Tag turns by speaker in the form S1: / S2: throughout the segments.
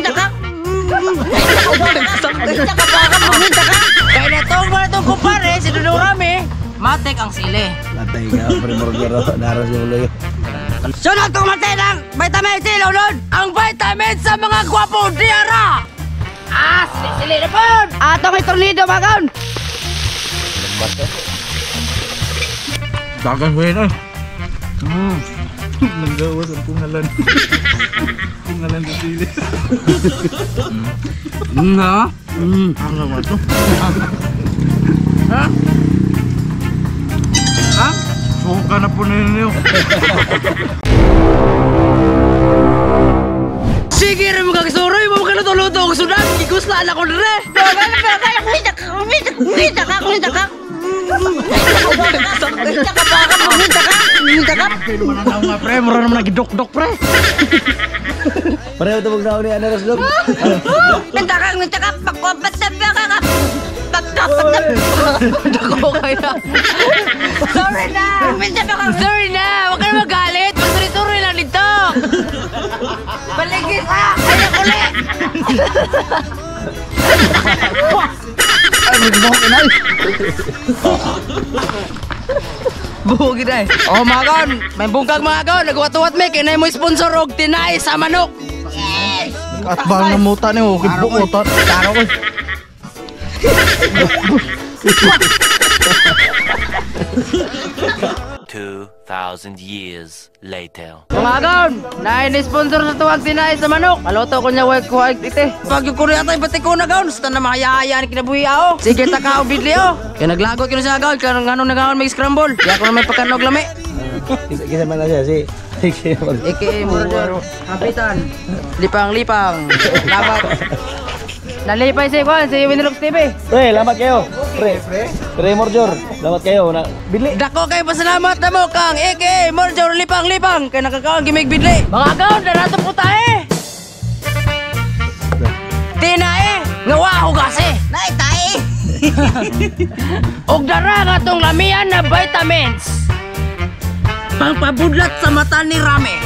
S1: ka. Kaya na itong mga itong kumpare, si Dudong Rami, matik ang sili.
S2: Patay ka, primordial. Naras yung ulo yun.
S1: Sunod kong matay ng vitamin C, Lulod! Ang vitamin sa mga gwapo, diara! Ah, sili-sili na po! Atong itornido, magon!
S3: Dagan ko yun, eh. Nanggawas ang pungalan. Pungalan sa sili.
S1: Ha?
S3: Ang naman to.
S1: Ha? Ha?
S3: Suka na po ninyo.
S1: Sige rin mga kasuroy, mo ka natuluto og sudan, giguslaan ako dire.
S3: Mananaw nga pre, mura naman nagidok-dok pre.
S2: Pareho ito magnaon ni Ana Roslog.
S1: Dako kayo. Sorry na. Sorry na, huwag ka na magalit. Magsuri-suri lang dito. Paligid ha. Ay, uli.
S3: Ay, magbuhok inay.
S1: Buhok inay. Oh, mga kaon, may bungkag mga kaon. Nagwatuwat may kinay mo sponsor og tinay sa manok.
S3: At bang namuta ni okay buko ta. Taro ko.
S4: 2,000 years later.
S1: Mga kaon, naay ni sponsor sa tuwag tinay sa manok. Paluto ko niya wag ko ay ite. Pag yung kuriya tayo pati ko na kaon, sa na makayaya ni kinabuhi ako. Sige ta ka og bidli oh. Kaya naglagot kino siya kaon, kaya ngano nagaon may scramble. Kaya ko na may pagkanog lami.
S2: Kisa man na siya, si...
S1: Eke murder. Kapitan. Lipang-lipang. Labat. Nalipay si Juan, si Winrox TV.
S2: Pre, lamat kayo. Pre, pre Morjor, lamat kayo. Na, bili.
S1: Dako kayo pasalamat na mo kang Eke Morjor lipang-lipang kay nakakaon gimig bidli. Mga kaon, narato po tae. Tinae, nga wa hugase.
S5: Nay, tae!
S1: Og dara nga tong lamian na vitamins. Pangpabudlat sa mata ni Rame.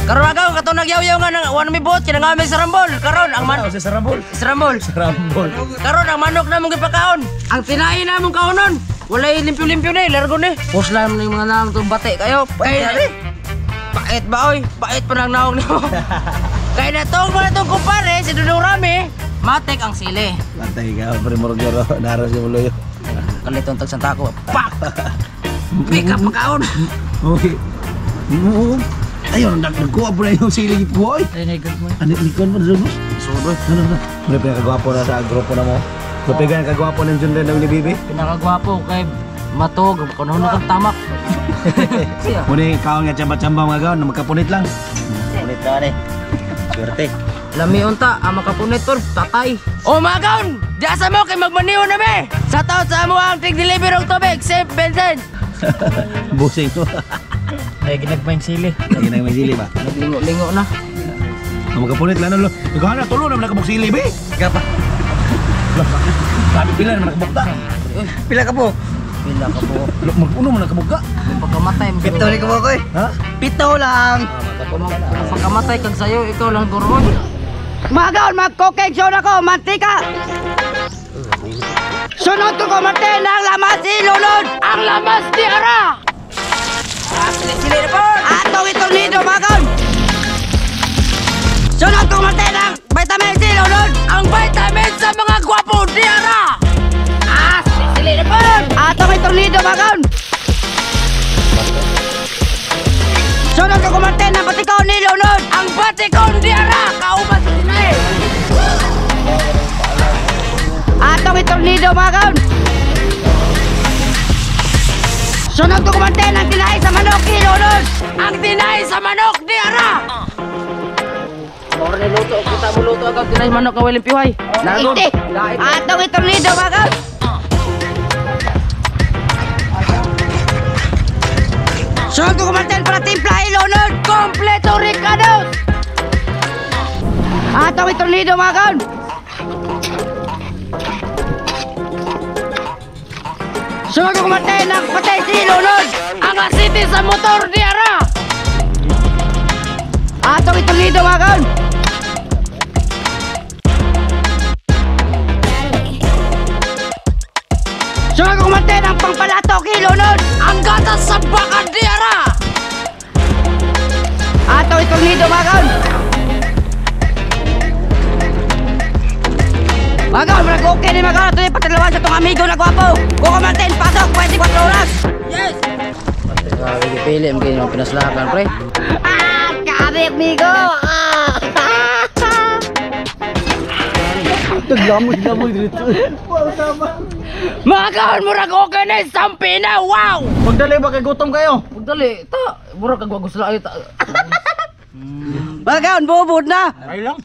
S1: Karon agaw katong nagyaw-yaw nga nang one mi buot kay nangami sa rambol. Karon ang man
S2: Sa Sarambol.
S1: sa rambol.
S2: Sarambol.
S1: Karon ang manok na mong gipakaon. Ang tinae na mong kaonon. Walay limpyo-limpyo na eh, largo ni. Puslan mo na yung mga naong itong bate kayo. Kay, pait ba oy? Pait pa nang naong nimo. Kay na tong mga tong kumpare si Dudong Rami, matik ang sili.
S2: Patay ka, primordial. Naras yung ulo yun.
S1: Kalitong tag santako. Pak! Pika pakaon.
S2: Okay. Ayun, nagkuha po na yung sili ko. Ay, ano, likon mo, Zuno?
S1: Sudo.
S2: Ano, ano? Ano, pinakagwapo na sa grupo na mo. Ano, pinakagwapo ng Junren ng ni Bibi?
S1: Pinakagwapo kay matog, kuno na kang tamak.
S2: Muna yung kaon nga tsamba-tsamba mga kaon, na magkapunit lang. Punit na eh. Swerte.
S1: Lami unta, ang makapunit tol, tatay. O mga kaon, diasa mo kay magmaniho na me. Sa taot sa amo ang tig-deliver og tubig, Safe Vincent.
S2: Busing ko.
S1: Ay, ginagmayng sili.
S2: Lagi na may sili ba?
S1: Naglingo-lingo na.
S2: Ang magkapunit lang lo. Nagana tulo naman nakabuk sili be. Gapa. Sabi pila naman nakabukta.
S5: Pila ka po?
S1: Pila ka po.
S2: Mag-uno man nakabukta.
S1: Kung pagkamatay mo.
S5: Pito ni ka po ko eh.
S2: Ha?
S5: Pito lang!
S1: Kung pagkamatay kag sayo, ikaw lang guro.
S5: Magaon, mag-cooking show na ko, mantika! Sunod ko kumarte ng lamas si Lulod!
S1: Ang lamas ni Ara! Ah, sili-sili na po!
S5: Atong itornido, magaon! Sunod ko kumarte ng vitamin C, Lulod!
S1: Ang vitamin sa mga gwapo ni Ara! Ah, sili-sili na po!
S5: Atong itornido, magaon! Sunod ko kumarte ng batikon ni Lulod!
S1: Ang batikon ni Ara! Kauban sa tinay!
S5: Atong itornido, magaon! Sunod ko kumarte ng tinay sa manok ni Lulod!
S1: Ang tinay sa manok ni Ara! Moro ni luto, kita mo luto agad tinay manok nga walang piway. Nagon.
S5: Ite! Atong itornido, magaon! Sunod ko kumarte para timpla ni Lulod!
S1: Kompleto Ricados!
S5: Atong itornido, magaon! Sunod ko kumarte ng patay si Lulod!
S1: Ang asiti sa motor ni Ara!
S5: Atong itornido, magaon!
S1: Sabakan di ara.
S5: Ato itornido mga kaon. Mga kaon, murag okay ni mga kaon. Ato ipatalawan sa tong amigo na gwapo. Coco Martin, pasok 24 oras.
S1: Yes. Grabe gipili mo kini mga pinaslakan pre.
S5: Ah, grabe amigo. Ah.
S2: Naglamoy-lamoy dito.
S1: Mga kaon, murag okay ni sampi na. Wow.
S3: Magdali ba kay gutom kayo?
S1: Magdali ta, murag kag wagusla ay ta.
S5: Mga kaon, bubod na.
S3: Ay lang.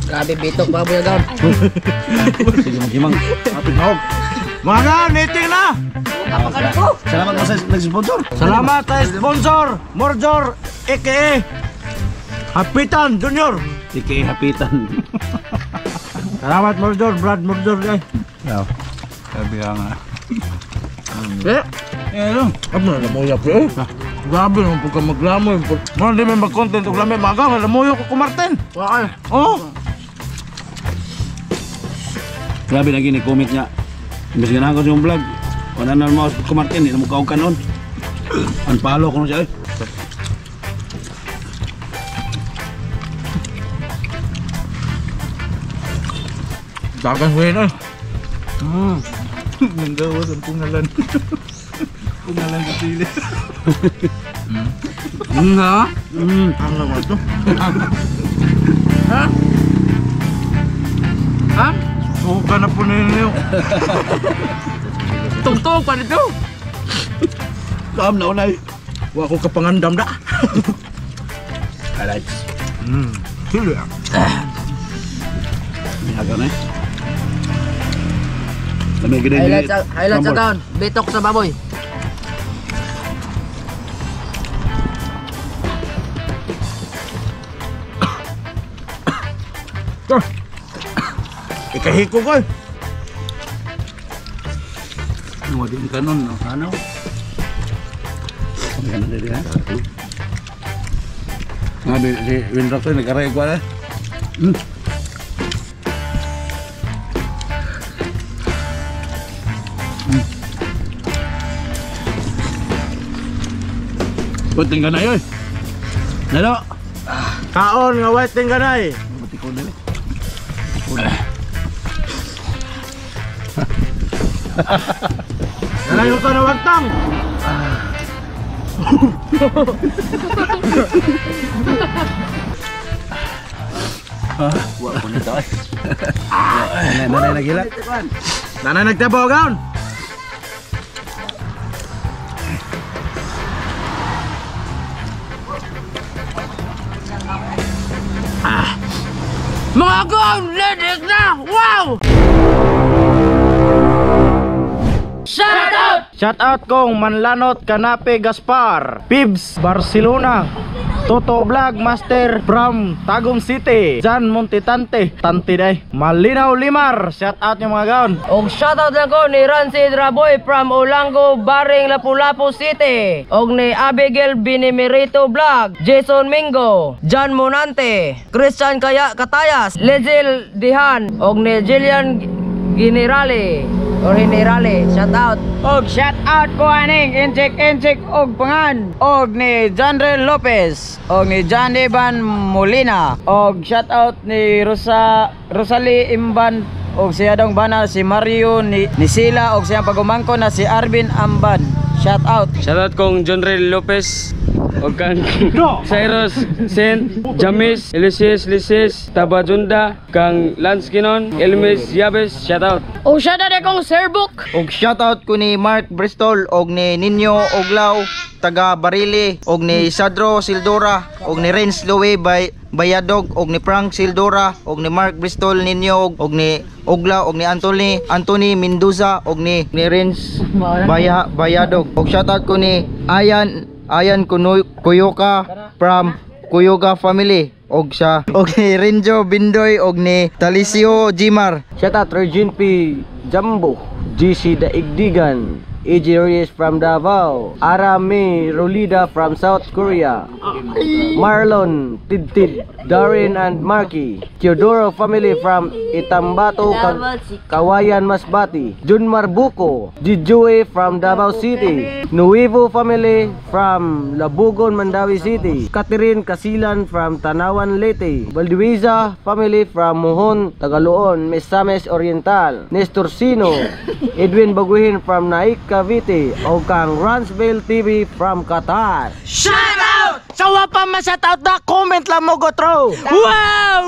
S1: Grabe bitok baboy agaw.
S2: Sige maghimang.
S3: Hapit na og. Mga kaon, meeting na.
S2: Salamat mo sa nag-sponsor.
S3: Salamat sa sponsor, Morjor, aka Hapitan Junior.
S2: Ike hapitan.
S3: Salamat Morjor, Brad Morjor eh.
S2: Sabi ka nga.
S1: Eh,
S3: Eh, ano? Amo na lamoy pre. Grabe naman pagka maglamoy. Mga di may mag-content og lamay mga kaon, lamoy ko kumartin.
S1: Wa
S3: Oh.
S2: Grabe lagi ni comment niya. Imbes ganahan ko sa iyong vlog. Wala na mo ko Martin, di na mo kaog kanon. Unfollow ko na siya eh.
S3: Dagan ko yun eh. Nanggawas ang pungalan. Pungalan sa sili.
S1: Nga?
S3: Ang laman to.
S1: Ha? Ha?
S3: Suka na po ninyo.
S1: Tungtong pa nito.
S2: Kaam na unay.
S3: Wa ko kapangandam da.
S2: Highlights.
S3: Sili ah.
S2: Mihaga na eh. Lamay gid
S1: Highlights sa taon. Bitok sa baboy.
S3: Ikahiko ko eh.
S2: Wa din kanon no ano. Kanon diri ha. Nga di si Winrock to nagaray ko eh. Puting ka na yun. Nalo.
S3: Kaon nga white ting kanay.
S2: Buti ko dali.
S3: Nalayo ka na wagtang.
S2: Wa ko nito ay. Nanay nagila.
S3: Nanay nagtabaw gaon.
S1: Mga kaon, ledik na! Wow! Shout out!
S3: Shout out kong Manlanot Kanape Gaspar, Pibs Barcelona, Toto Vlog Master from Tagum City, Jan Montitante, Tante day, Malinaw Limar. Shout out yung mga gaon.
S1: Og shoutout lang ko ni Rancy Draboy from Olango, Baring, Lapu-Lapu City. Og ni Abigail Binimerito Vlog, Jason Mingo, John Monante, Christian Kaya Katayas, Lezil Dihan, og ni Jillian Generale or Generale, shout out.
S6: Og shout out ko aning Injek Injek og pangan og ni Janre Lopez og ni John Ivan Molina og shout out ni Rosa Rosalie Imban og siya dong bana si Mario ni Sila og siyang pagumangko na si Arvin Amban. Shout out.
S7: Shoutout kong John Ray Lopez og kang Cyrus Saint Jamis Elises Lises Tabajunda kang Lance Kinon Elmis Yabes, shoutout.
S1: Og shoutout akong Sir Book.
S6: Og shoutout ko ni Mark Bristol og ni Ninyo Oglaw taga Barili og ni Sadro Sildora og ni Renz Lowe bay Bayadog og ni Frank Sildora og ni Mark Bristol Ninyo og ni Oglaw og ni Anthony Mendoza og ni Renz Bayadog. Og shoutout ko ni Ayan Kuyoka from Kuyoga family og sa og ni Renjo Bindoy og ni Talisio Jimar.
S7: Shoutout Regine P Jumbo, GC Daigdigan,
S8: AJ Reyes from Davao, Arami Rolida from South Korea, Marlon Tidtid, Darren and Marky, Teodoro family from Itambato, Kawayan, Masbate, Junmar Buko, Jijue from Davao City, Nuevo family from Labugon, Mandaue City, Catherine Casilan from Tanawan, Leyte, Valdueza family from Muhon, Tagaloon, Misamis Oriental, Nestor Sino, Edwin Baguhin from Naik, Cavite, o kang Ransville TV from Qatar.
S1: Shout out!
S3: Sa wa pa ma-shoutout na, comment lang mo go throw.
S1: Wow!